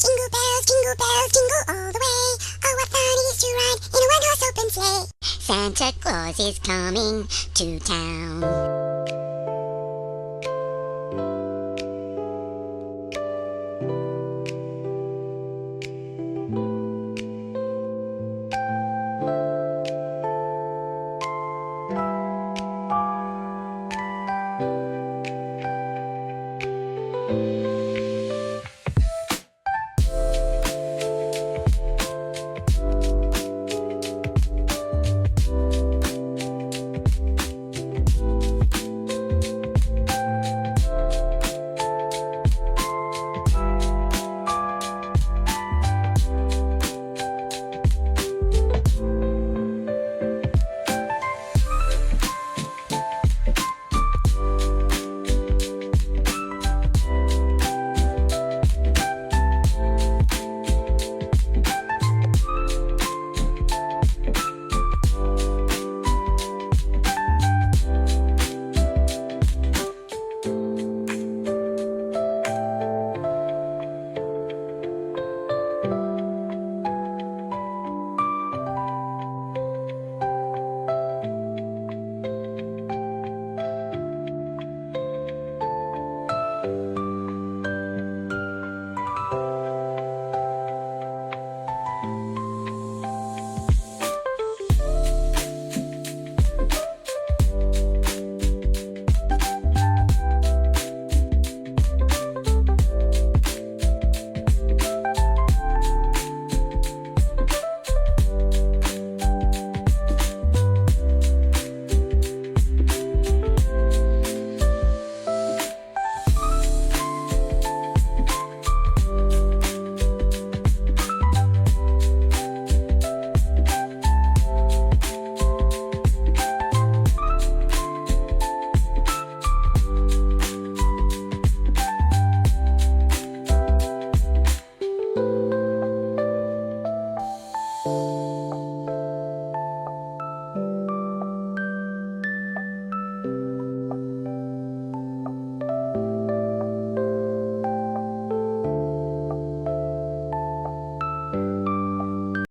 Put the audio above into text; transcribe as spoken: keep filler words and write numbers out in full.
Jingle bells, jingle bells, jingle all the way. Oh, what fun it is to ride in a one-horse open sleigh. Santa Claus is coming to town.